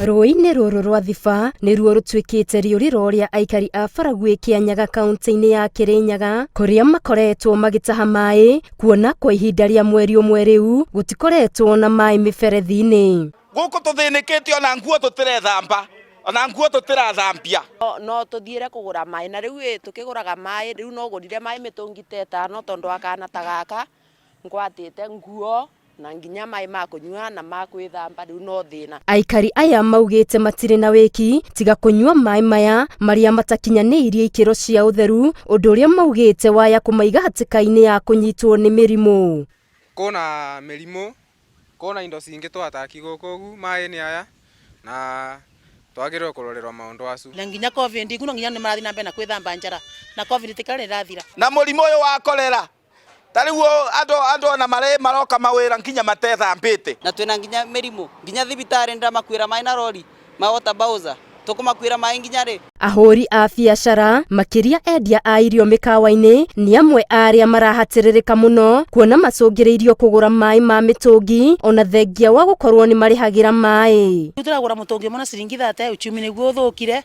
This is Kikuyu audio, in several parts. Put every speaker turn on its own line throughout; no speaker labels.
Rũĩ-inĩ rũrũ rwa Thiba nĩruo rũtuĩkĩte rĩũrĩro rĩa aikari a Baragwi Kĩanyaga kaunti-inĩ ya Kĩrĩnyaga kũrĩa makoretwo magĩtaha maĩ kuona kwa ihinda rĩa mweri ũmwe rĩu gũtikoretwo na maĩ mĩberethi-inĩ.
Gũkũ tũthĩnĩkĩte ona nguo tũtirethamba ona nguo tũtirathambia.
No tũthiĩre kũgũra maĩ na rĩu ĩ tũkĩgũraga maĩ rĩu no ngũrire maĩ mĩtũngi ta ĩtano tondũ wa kana ta gaka ngwatĩte nguo na nginya maĩ ma kũnyua na ma kwĩthamba rĩu no thĩna.
Aikari aya maugĩte matirĩ na wĩki tiga kũnyua maĩ maya marĩa matakinyanĩirie ikĩro cia ũtheru ũndũ ũrĩa maugĩte waya kũmaiga hatĩka-inĩ ya kũnyitwo nĩ mĩrimũ.
Kũna mĩrimũ, kũna indo cingĩ twataki gũkũ ũgu maĩ-inĩ aya na twagĩrĩirwo kũrorerwo maũndũ acu.
Na nginya covid no nginya nĩ marathiĩ na mbere na kwĩthamba njara na covid tĩkĩra nĩ ĩrathira.
Na mũrimũ ũyũ wa korera ta rĩu andũ andũ ona marĩ maroka mawĩra nginya matethambĩte.
Na twĩna nginya mĩrimũ nginya thibitarĩ ndĩramakuĩra maĩ na rori ma water bowser tũkũmakuĩra maĩ nginya rĩ.
Ahũri a biacara makĩria endia a irio mĩkawa-inĩ nĩ amwe a arĩa marahatĩrĩrĩka mũno kuona macũngĩrĩirio kũgũra maĩ ma mĩtũngi ona thengia wa gũkorwo nĩ marĩhagĩra maĩ.
Rĩu tũragũra mũtũngi ũmwe na ciringi 30 uchumi nĩguo ũthũkire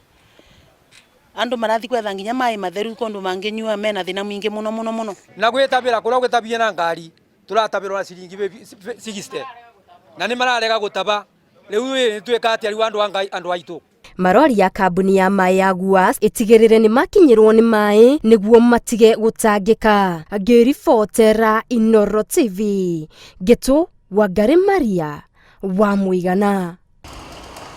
andũ marathi gwetha nginya maĩ matheru kũndũ mangĩnyua mena thĩna mwingĩ mũno mũno mũno.
Na gwĩtabĩra kũrĩa ũgĩtabie na ngari tũratabĩrwo na ciringi 60 na nĩ mararega gũtaba rĩu ĩ nĩtwĩka atĩa rĩu andũ a Ngai andũ aitũ.
Marori ya kambuni ya maĩ ya Guas ĩtigĩrĩre nĩ makinyĩrwo nĩ maĩ nĩguo matige gũtangĩka. Ngĩribotera Inooro TV, Ngĩtũ Wangarĩ Maria wa Mũigana.